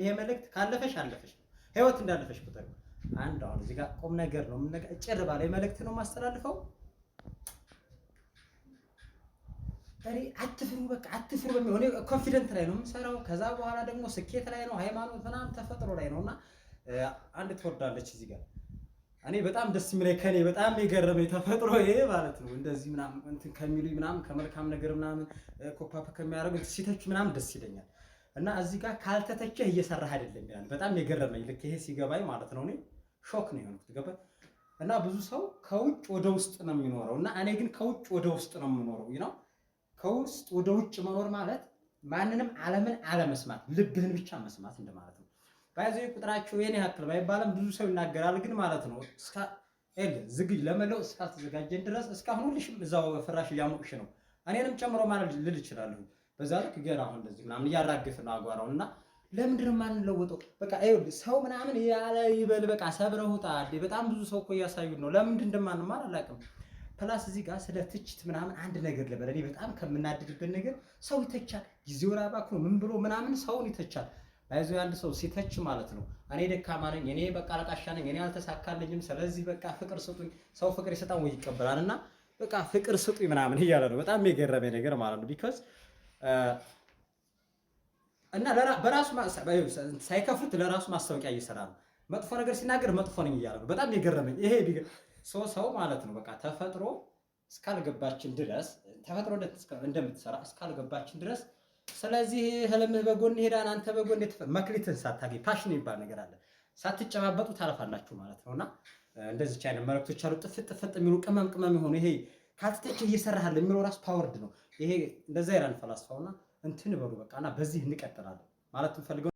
ይሄ መልእክት ካለፈሽ አለፈሽ ነው፣ ህይወት እንዳለፈሽ ቁጠሪው። አንድ አሁን እዚህ ጋር ቁም ነገር ነው፣ ጭር ባለ መልእክት ነው የማስተላልፈው። እኔ አትፍሩ፣ በቃ አትፍሩ በሚሆን confident ላይ ነው የምሰራው። ከዛ በኋላ ደግሞ ስኬት ላይ ነው፣ ሃይማኖት ምናምን ተፈጥሮ ላይ ነው። እና አንድ ትወርዳለች እዚህ ጋር፣ እኔ በጣም ደስ የሚለኝ፣ ከኔ በጣም የገረመኝ ተፈጥሮ ይሄ ማለት ነው። እንደዚህ ምናምን እንትን ከሚሉኝ ምናምን፣ ከመልካም ነገር ምናምን cope up ከሚያደርጉ ሲተች ምናምን ደስ ይለኛል። እና እዚህ ጋር ካልተተቸህ እየሰራህ አይደለም ይላል። በጣም የገረመኝ ልክ ይሄ ሲገባኝ ማለት ነው። እኔ shock ነው የሆንኩት፣ ገባኝ። እና ብዙ ሰው ከውጭ ወደ ውስጥ ነው የሚኖረው፣ እና እኔ ግን ከውጭ ወደ ውስጥ ነው የምኖረው። ከውስጥ ወደ ውጭ መኖር ማለት ማንንም ዓለምን አለመስማት፣ ልብህን ብቻ መስማት እንደማለት ነው። By the way ቁጥራቸው የኔ ያክል ባይባልም ብዙ ሰው ይናገራል። ግን ማለት ነው ዝግጅ ለመለወጥ እስካልተዘጋጀን ድረስ እስካሁን ሁልሽም እዛው ፍራሽ እያሞቅሽ ነው፣ እኔንም ጨምሮ ማለት ልል እችላለሁ። በዛ ልክ ገና አሁን እንደዚህ ምናምን እያራግፍ ነው አጓራው። እና ለምንድን ነው የማንለወጠው? በቃ ይኸውልህ ሰው ምናምን ያለ ይበል፣ በቃ ሰብረውታል። በጣም ብዙ ሰው እኮ እያሳዩን ነው። ለምንድን እንደማንማር አላውቅም። Plus እዚህ ጋር ስለ ትችት ምናምን አንድ ነገር ልበል። እኔ በጣም ከምናድድበት ነገር ሰው ይተቻል። ጊዜውን አባክኖ ምን ብሎ ምናምን ሰውን ይተቻል። By the way አንድ ሰው ሲተች ማለት ነው፣ እኔ ደካማ ነኝ፣ እኔ በቃ አለቃሻ ነኝ፣ እኔ አልተሳካልኝም፣ ስለዚህ በቃ ፍቅር ስጡኝ። ሰው ፍቅር ይሰጣል ወይ ይቀበላል፣ እና በቃ ፍቅር ስጡኝ ምናምን እያለ ነው። በጣም የገረመኝ ነገር ማለት ነው። Because እና በራሱ ሳይከፍሉት ለራሱ ማስታወቂያ እየሰራ ነው። መጥፎ ነገር ሲናገር መጥፎ ነኝ እያለ ነው። በጣም የገረመኝ ይሄ ሰው ሰው ማለት ነው። በቃ ተፈጥሮ እስካልገባችን ድረስ፣ ተፈጥሮ እንደምትሰራ እስካልገባችን ድረስ፣ ስለዚህ ህልምህ በጎን ሄዳን አንተ በጎን መክሊትን ሳታገኝ፣ passion የሚባል ነገር አለ፣ ሳትጨባበጡ ታለፋላችሁ ማለት ነው። እና እንደዚች አይነት መልእክቶች አሉ። ጥፍጥ ጥፍጥ የሚሉ፣ ቅመም ቅመም የሆኑ፣ ይሄ ካልተተቸህ እየሰራህ የሚለው ራሱ powered ነው። ይሄ እንደዛ ይላል ፈላስፋውና እንትን በሉ በቃ፣ እና በዚህ እንቀጥላለን ማለት እንፈልገው።